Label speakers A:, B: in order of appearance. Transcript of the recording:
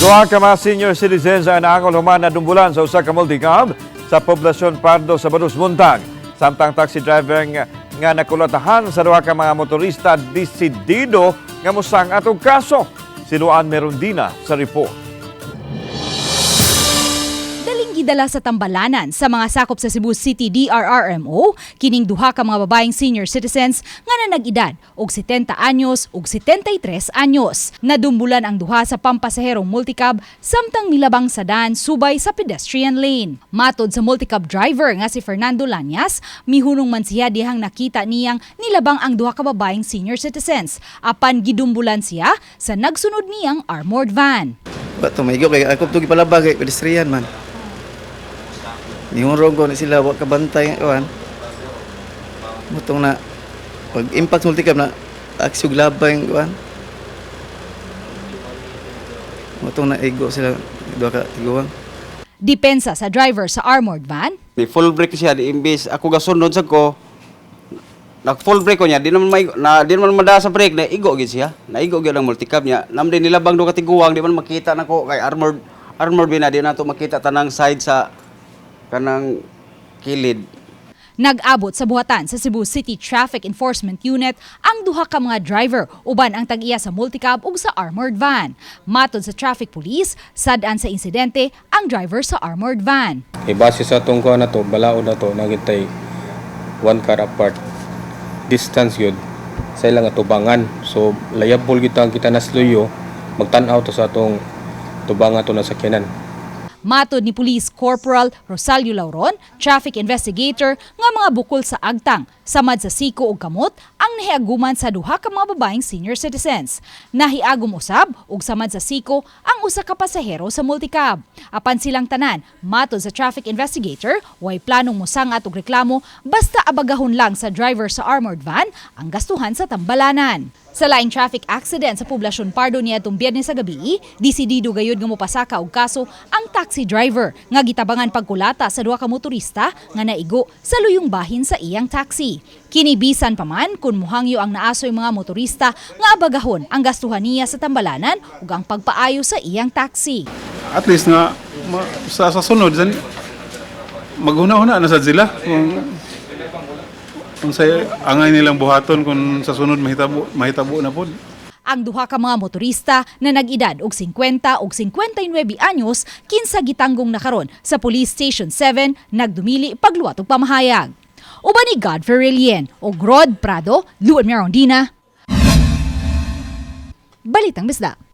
A: Duha ka mga senior citizens ang naangol human nadumbulan sa usa ka multicab sa Poblasyon Pardo sa Sabado buntag. Samtang taxi driver nga nakulatahan sa duha ka mga motorista, desidido nga mosang-at og kaso. Si Luan Merondina sa report.
B: Daling gidala sa tambalanan sa mga sakop sa Cebu City DRRMO kining duha ka mga babaeng senior citizens nga nanag-edad og 70 anyos ug 73 anyos. Nadumbulan ang duha sa pampasaherong multicab samtang milabang sa daan subay sa pedestrian lane. Matod sa multicab driver nga si Fernando Lanyas, mihunong man siya dihang nakita niyang nilabang ang duha ka babaeng senior citizens, apan gidumbulan siya sa nagsunod niyang armored van.
C: Ba tumigo kay ako tugi palabag kay pedestrian man. Nihurong ko ni sila, wa ka bantay nga kuan. Mutong na pag impact multicab na aksyon labay ang kuan. Mutong na igo sila duha ka tiguang.
B: Depensa sa driver sa armored van,
D: Ni full brake siya di imbis ako gasunod sa ko, nag full brake ko niya, di naman may na di naman mada sa brake, na igo gid siya, naigo gyud ang multicab niya. Nam din nilabang do katiguang, di man makita nako kay armored armored bin na di nato makita tanang side sa kanang kilid.
B: Nag-abot sa buhatan sa Cebu City Traffic Enforcement Unit ang duha ka mga driver uban ang tag-iya sa multicab ug sa armored van. Matod sa traffic police, sad-an sa insidente ang driver sa armored van.
E: E base sa atong kuha na to, balaod na to, nagintay one car apart. Distance yun sa ilang atubangan. So, liable kita ang kita nasluyo, magtan-aw to sa atong tubangan to na sakyanan.
B: Matod ni Police Corporal Rosalio Lauron, traffic investigator, nga mga bukol sa agtang, samad sa siko ug kamot ang nahiaguman sa duha ka mga babaeng senior citizens. Nahiagom usab ug samad sa siko ang usa ka pasahero sa multicab. Apan silang tanan, matod sa traffic investigator, way planong mosangat og reklamo basta abagahon lang sa driver sa armored van ang gastuhan sa tambalanan. Sa laing traffic accident sa Poblasyon Pardo niadtong Biyernes sa gabi, desidido gayud nga mopasaka og kaso ang taxi driver nga gitabangan pagkulata sa duha ka motorista nga naigo sa luyong bahin sa iyang taxi. Kini bisan pa man kung muhangyo ang naasoy mga motorista nga abagahon ang gastuhan niya sa tambalanan ug ang pagpaayo sa iyang taxi.
F: At least nga sa sunod san maghuna-huna na sad sila kung sa angay nilang buhaton kung sa sunod mahitabo mahitabo na pod.
B: Ang duha ka mga motorista na nag-edad og 50 ug 59 anyos kinsa gitanggong na karon sa Police Station 7, nagdumili pagluwat og pamahayag. Uban ni Godfrey Relien o Rod Prado, Luan Mirandina. Balitang Bisdak.